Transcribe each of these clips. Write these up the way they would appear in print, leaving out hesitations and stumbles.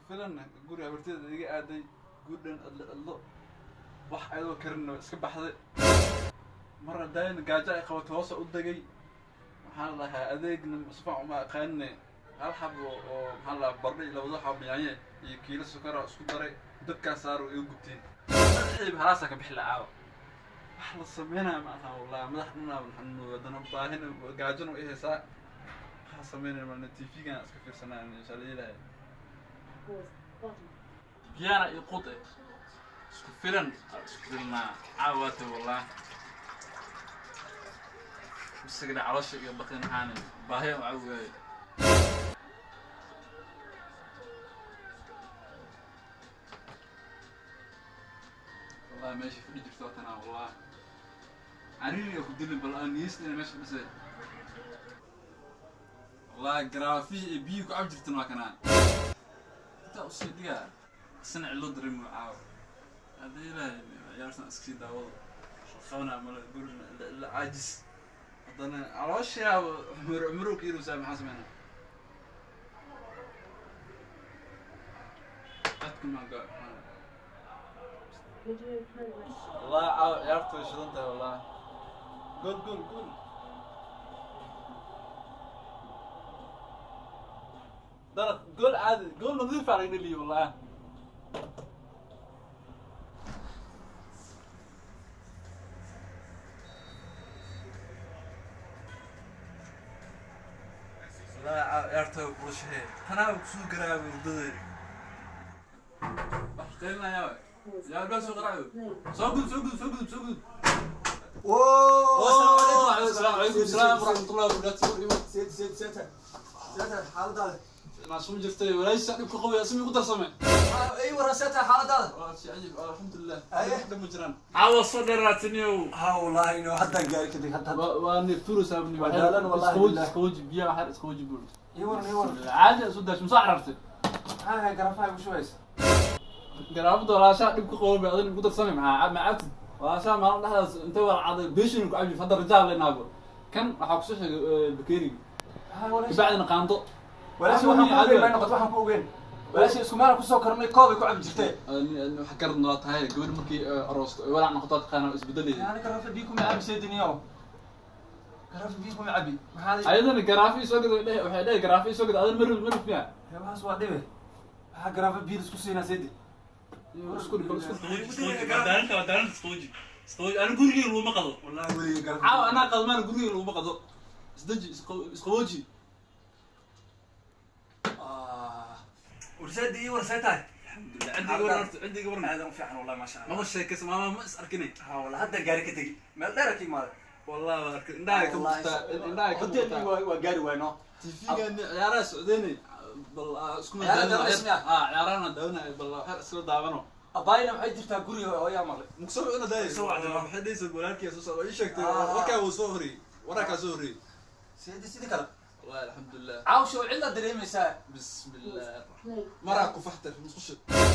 Filan guri habarteeda iga aaday gudhan adlo wax ayadoo karin iska baxday mar hadaayan gaajo ay qabato hoos u degay maxaan lahaa adeegna si fiican uma aqaanine hal xabo oo maxaan lahaa bardho iyo labada xabo yaanyo iyo kiilo sokor ah isku daray dabkaa saaro iga gubteen madaxiiba halaasaa ka bixi la'aawa wax la sameynaya ma aqaan wallahi madax dhanaa xanuun haddana baahina gaajona way haysaa waxaa sameynaya maalin tv-gan iska fiirsanaya insha Allah ilaahay biyana iyo qud isku filan isku filnaa caawaate wallahi isagana caloosha iyo baqin maxaan baahi aan caawiyo والله ماشي في جرت انا والله عريني ku dilin bal aan niis inay meesha dhisay والله graafi biyo ku cab jirtan waa kanaan inta u sii dhigaa sanac loo dareemo caaw hadii ilaahay ciyaartan iska sii daawado qabna mala gurina la caajis haddana caloosha cumru kiiru saa maxaa sameynaa dadka ma ga والله عرفت وش انت والله قول قول قول ضرب قول عادي قول نظيف على لي والله والله عرفت وش هي انا بسوق قراوي بدري قلنا يا يا بس قراوي سوق سوق سوق سوق. اوه السلام عليكم السلام ورحمة الله وبركاته. سيد سيد سيد سيد حالadaada ما soo jirtay walaasha dhibka qowya asmi ugu darsamay. Ay warasata xaaladaada waa si cajiib alxamdulillah ay dhamo jiraan caawa soo dheeraatiniyow ha wallahi inuu hadda gaari kadib hadda waa neeftuur saabni wadaalan wallahi isqooji isqooji biya waxa isqooji buu ii waran ii waran caadi soo daash musa carartay maxaa garafaha ugu shubaysa garaafada walaasha dhibka qowya adan ugu darsamay maxaa ma cabtid walaasha maalin dhexdaas intay wala beeshin ku cabji hadda rajaal leenaago kan waxa ku soo sheegay bakeeriga bacdina qaando walaasha waxaan ku ogeyn may noqoto waxaan ku ogeyn walaasha isku meel ku soo kornay koob ay ku cabi jirtay wax garan waa tahay gabadh markii aroosto walaac noqoto taqaana isbedelayay yani garaafa biyo kuma cabi seediniyo garaafa biyo kuma cabi maxaa ayadana garaafi soo gad waxay dhahay garaafi soo gad adan marib marib miya waxaas waa dhibe waxaa garaafa biyo isku siinaa seedi isku dhib isku daalinta waa daalinta isqooji isqooji ana gurigeyga laguma qado wallahi weligay garaafa caawa anaa qadmaan gurigeyga laguma qado isdeji isqooji ورسادي اي ورساتها الحمد لله عندي ورن عندي ورن هذا fiican والله ما شاء الله ma sheekaysa maama ma is arkinay ha والله hadda gaari ka tagi meel dheer ka imaada والله ma arkin indhaha ka muuqata indhaha ka muuqata waa gaari wayno TV-gan ciyaaraha socdeenay bal isku ciyaarahana daawanay bal waxyar isla daawano abaayna waxay jirtaa guriga hooyaa maqlay muksoo ina daayay waxay dhaysa walaalkii soo socda ii sheegtay warkaa wuu soo horiyey warkaa soo horiyey sidii sidii kale والله الحمد لله عاوشة وعلا دريميسا بسم الله مرة كفحت في مسقش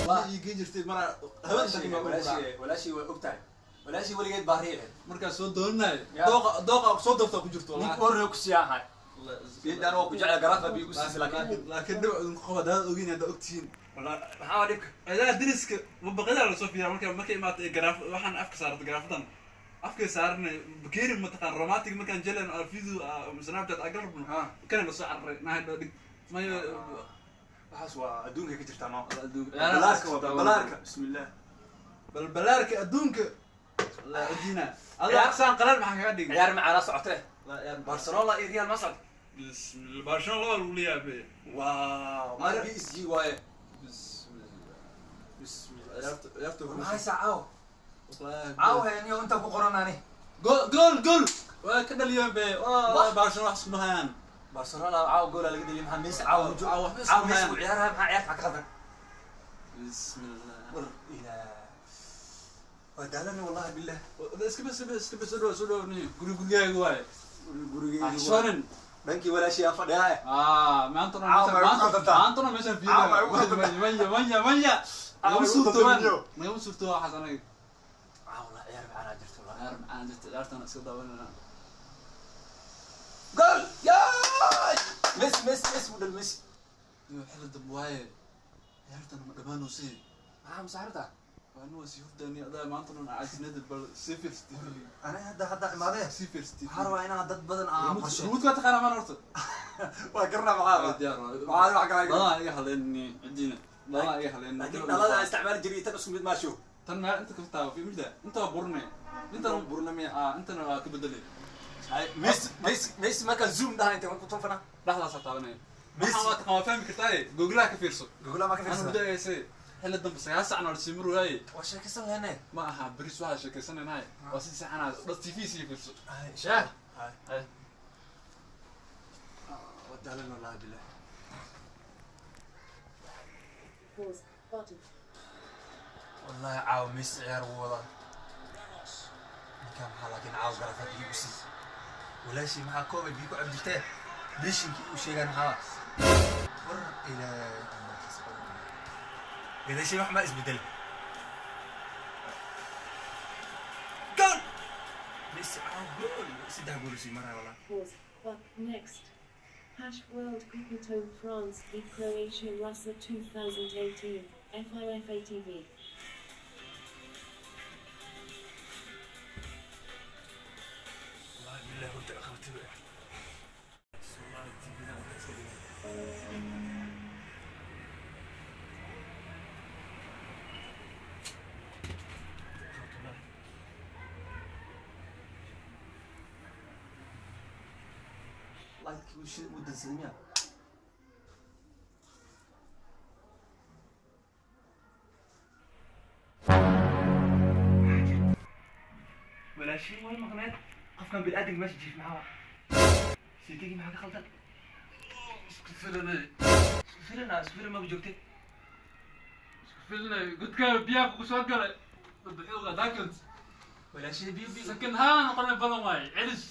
والله يجي جرتي مرة هبنتك ولا شيء ولا ولا شيء ولقيت باريع مركز soo doonay dooqa dooqa soo doorta ku jirto wallahi nin oryo ku siyahay sidaan oo ku jecel garaafa biigu siis laakiin dhib qof hadaad ogin hada ogtiin wallahi maxaa dhibka adaa dariska mabaqada la soo fiira marka markay imaatay garaaf waxaan afka saartay garaafadan afka saarnay bakeeri ma taqaan romantic markaan jelan alfidu snapchat agal rabno kana la soo cararay nahay dhig ma waxaas waa adduunka ka jirtaa noo balaarka waa balaarka bismillah bal balaarka adduunka la adina ada aqsaan qarar maxaa kaga dhigay ciyaar macana socotee Barcelona iyo Real ma socdo bismillah Barcelona laba lagu leeyahay waaw ma PSG waaye bismillah bismillah ciyaarta maxay saacaw والله caaw heeniyo inta ku qoranaani gool gool gool waa ka dhaliyeen be waa Barcelona wax isma hayaan Barcelona caaw gool laga dhaliyay maxaa Messi caaw caaw wax caaw Messi ku ciyaaraha maxaa ciyaarta ka qaldan bismillah war ila wadaalani wallahi billah iska bas iska bas soo soo ni guri gurigaaga waaye gurigeyga shonen dhankii walaashii aan fadhiyaa maanta maanta meeshan fiiriyaa maya maya maya nagama suurtoobaan nagama suurtooba waxaas anaga caaw la ciyaar macana jirto ciyaar macana jirto ciyaartana iska daawanayna gool yaay Messi Messi Messi mudal Messi xilli dambe waaye Ciyaartan ma dhammaanayso. Maxaa masaxirta? Waa inuu sii hurdaani adaa maanta dhan caasinada bal sii fiirsa TV. Aniga hadda imaadee. Sii fiirsa TV. Waxaan rabaa inaan dad badan aan qorshe. Remote-ka taqaanaa maan horta? Waa garanaa maxaa. Diyaar waa. Maxaa wax kale? Badan iga haleenni cidiina. Badan iga haleenni. Laakiin dhalada aan isticmaali jiray tan isku mid maasho. Tan meel inta ka taabo fi mujda. Inta waa burne. Inta Inta burna miya? Ah, intana waa ka bedelay. Messi Messi Messi marka zoom dhaha inta ku tufana. Dhexdaas taabanaya. Messi. Waxaan waa taqaan waa fahmi kartaa Google-ha ka fiirso. Google ma ka Ana fiirsada. muddo xilli dambe 9 sacna la sii marwaayay. Waa sheekaysan lehne. Ma aha beris waxaa sheekaysanaynahay. Waa si saxanaa dhas TV sii fiirso. Ay, Yaa. Ay. Ay. Wadaalan wallahi billah. Pause. Button. Wallahi caawa Messi ciyaar wuu wadaa. Ninkaan maxaa laakiin caawa garafa biyo u sii. Walaashii maxaa koobay biyo ku cabi jirtee? Beeshinkii uu sheegaan maxaa? War ilaahay amarkiisa badan. Gadaashii wax ma isbedelay. Goal! Messi caawa goal! 3 gool uu sii maraya wallahi. Pause. But next. Hash World Cup France v Croatia Russia 2018. FIFA TV. Wallahi billahi hurda qabtay ba. Soomaali TV-dan waxay iska dhigeen. Like uu shid uu dansaday miyaa? Walaashii way maqneed. Qofkan bini'aadamka meesha jiif maxaa waa? Sidigii maxaa ka khaldan? Isku filanay. Isku filana, isku filan ma joogtay. Isku filanay. Godka biyaha ku soo galay. Bixiga daakant. Walaashii biyo biyo. Sakin haan noqonay badan waay. Celis.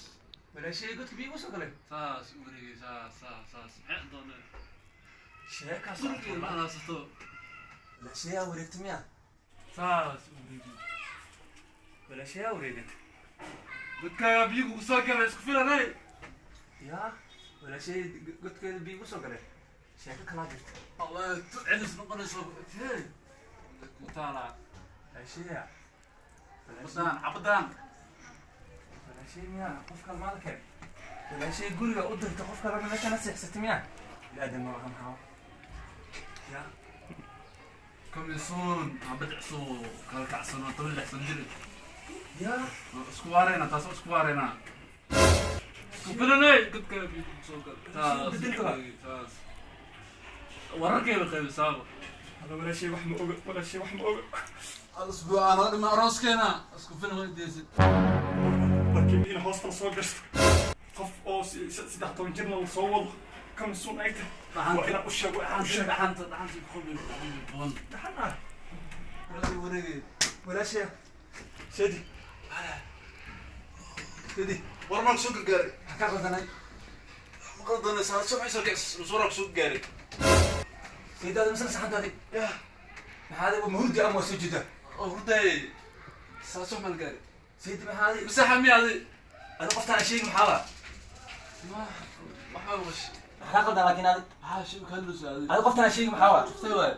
Walaashii godka biyo ugu soo galay. Saas u wareegay saas saas saas. Maxay doonay? Sheekaas. Gurigeeda ma alaabsato. Walaashii yaa wareegtay miyaa? Saas u wareegay. Walaashii yaa wareegatay. Godkaaga biyo kugu soo galay isku filanay. Yaa walaashii godkeeda biyo ugu soo galay. Sheeko kalaa jirta. Wallahi tu celis noqonayso. Hey. Kutaala. Walaashii yaa. Cabadaan cabadaan. Walaashii miyaa qof kale maal keen. Walaashii guriga u dirtay qof kalena meesha na seexsatay miyaa? Bini'aadam ma laha maxaa? Yaa. Coming soon. Cabad cusub kala kacsan oo 16 sano jir. Yaa. Isku waarayna taas isku waarayna. Isku filanay godkaaga biyo kugu soo galay. Taas. Bedelka waa. Taas. Wararkayba qaybisaaba. Hada walaashii wax ma oga, walaashii wax ma oga. Hal usbuuc aan hor dhima arooskeena isku filan way deysid. Laakiin in hoosta soo gashto qof oo 13 jirna la soo wado kamisuun ay tahay waa inaan u sheego u sheego. Dhaxanta dhaxanta qobi qobi. Dhaxan ah. Walaashii wareegay. Walaashii. Sedi. Sedi. War ma soo gaaray. Maxaa ka qaldanay? Ma qaldanay saa soo xisoo kacs soo soo gaaray. Saydaada masla saxantaadi. Yaa. Maxaa adigu ma hurdi ama waa soo jeedaa? Oo hurday. Saa soo mal gaaray. Saydi maxaa adigu? Masaxa miyaa adi? Adigu qoftaan sheegi maxaa waa? Ma waxa wash. Maxaa qaldan laakiin adi? Maxaa shay ka hadlaysaa adi? Adigu qoftaan sheegi maxaa waa? Qoftay waay.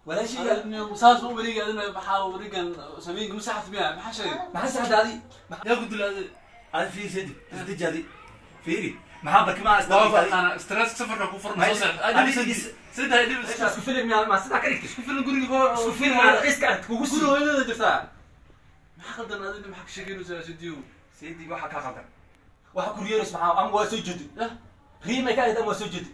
Walaashii Saas u wareegay adina maxaa wareegan sameeyay masaxat miyaa maxaa sheegay? maxaa saxda adi? Yaa ku dilay adi. Adi fiiri Sedi. Isdeji adi. Fiiri. Maxaa barkimaha Waa isdaba ana stress safarka ku furna soo seex. Adi Adi sida adi isku filan miyaa ma sidaa ka dhigtay? isku filan guriga hor Isku filan maa raqiiska aad kugu guriga sii. hooyadada jirtaa. Maxaa qaldan adina maxaa ka sheegaynaysaa sidiyo? Sedi waxa kaa qaldan. Waxa ku riyeeraysa maxaa ama waa soo jeedi. Yah. Riimay ka ahayd ama waa soo jeedi.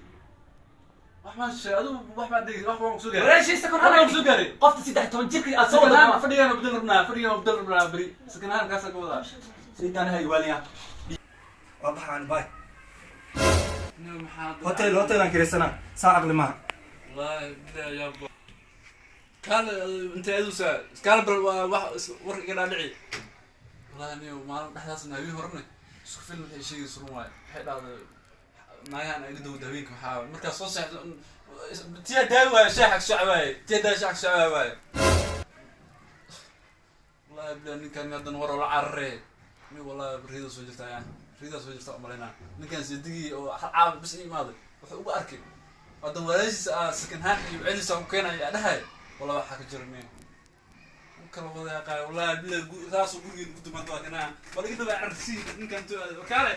Wax ma sheeg adigu wax ma dhigay wax baan ku soo gaaray. Walaashii sakon Wax baan ku soo gaaray. Qofta 13 jirka aad soo Sakanaan wadataa. fadhigaan bedel rabnaa fadhigaan bedel rabnaa beri sakanaan kaasa ka wadaa. Sayidaan hay waaliya. Waa baxaan bay. Nin maxaa Hotel hotel aan kiraysanaa saa caqli maaha. Wallahi bidaa yaa bo. Kaale inta adusa iskaala bal waa wax war iga dhaadhici. Wallahi nin maalin dhexdaas habeen horena isku film waxay sheegaysa run waaye. Waxay dhahday naagahan ay dhow haweenka waxaa markaa soo seexdo tiya daawi waaye shaaxa soo waaye tiya daawi shaaxa soo waaye. Wallahi bidaa ninkan haddana war oo la cararee. Nin wallahi riida soo jirta ayaa riida soo jirta umalaynaa ninkan sidigii oo hal caab bis ii imaaday wuxuu ugu arkay. Haddan walaashiis aa second hand iyo celis aan ku keenaya aa dhahay, wala waxaa ka jira miya u kala wada yaqaan. Wallahi billahi, saasuu gurigeena ku dumaanta waa kanaa. Bal iga daba carsi ninkan too aad wakaale.